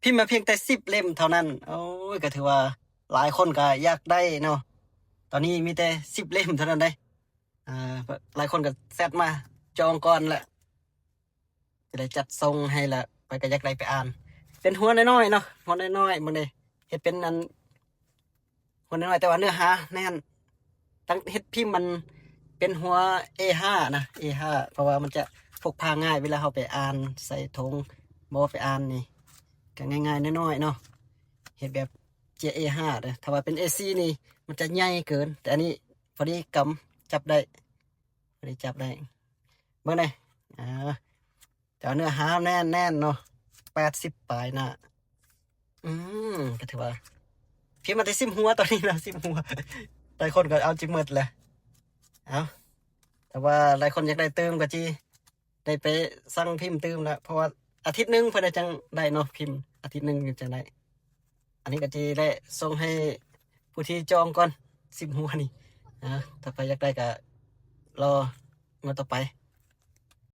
ພິມມາພຽງແຕ່ສິບເຫຼັ້ມເທົ່ານັ້ນ. ໂອ້ຍ ກໍຖືວ່າຫຼາຍຄົນກໍຢາກໄດ້ເນາະ. ຕອນນີ້ມີແຕ່ສິບເຫຼັ້ມເທົ່ານັ້ນເດ້. ອ່າ ຫຼາຍຄົນກໍແຊັດມາຈອງກ່ອນລະ ຈະໄດ້ຈັດສົ່ງໃຫ້ລະ. ຂ້ອຍກໍຢາກໄດ້ໄປອ່ານ. ເປັນຫົວນ້ອຍໆເນາະ, ຫົວນ້ອຍໆ ເບິ່ງເດ້. ເຮັດເປັນອັນ ຫົວນ້ອຍໆ ແຕ່ວ່າເນື້ອຫາແໜ້ນ. ຕັ້ງເຮັດພິມມັນເປັນຫົວ ເອຫ້າ ນະ, ເອຫ້າ ເພາະວ່າມັນຈະພົກພາງ່າຍ ເວລາເຮົາໄປອ່ານໃສ່ຖົງ ບໍ່ໄປອ່ານນີ້ ກໍງ່າຍໆ ນ້ອຍໆເນາະ. ເຮັດແບບເຈ້ຍ ເອຫ້າ ເດີ້. ຖ້າວ່າເປັນ ເອສີ່ ນີ້ ມັນຈະໃຫຍ່ເກີນ, ແຕ່ອັນນີ້ພໍດີກຳ ຈັບໄດ້ ພໍດີຈັບໄດ້. ເບິ່ງແດ່ ອ່າ ແຕ່ວ່າເນື້ອຫາແໜ້ນໆເນາະ, ແປດສິບປາຍໜ້າ. ອືມ ກໍຖືວ່າພິມມາແຕ່ສິບຫົວຕອນນີ້ນະ, ສິບຫົວ. ຫຼາຍຄົນກໍເອົາຈິໝົດແຫຼະ. ເອົາ ແຕ່ວ່າຫຼາຍຄົນຢາກໄດ້ຕື່ມກໍຈິໄດ້ໄປສັ່ງພິມຕື່ມລະ, ເພາະວ່າອາທິດໜຶ່ງເພິ່ນຈັ່ງໄດ້ເນາະ, ພິມອາທິດໜຶ່ງຈັ່ງໄດ້. ອັນນີ້ກໍຊິໄດ້ສົ່ງໃຫ້ຜູ້ທີ່ຈອງກ່ອນ ສິບຫົວນີ້. ອ່າ ຖ້າໃຜຢາກໄດ້ກໍລໍງວດຕໍ່ໄປ.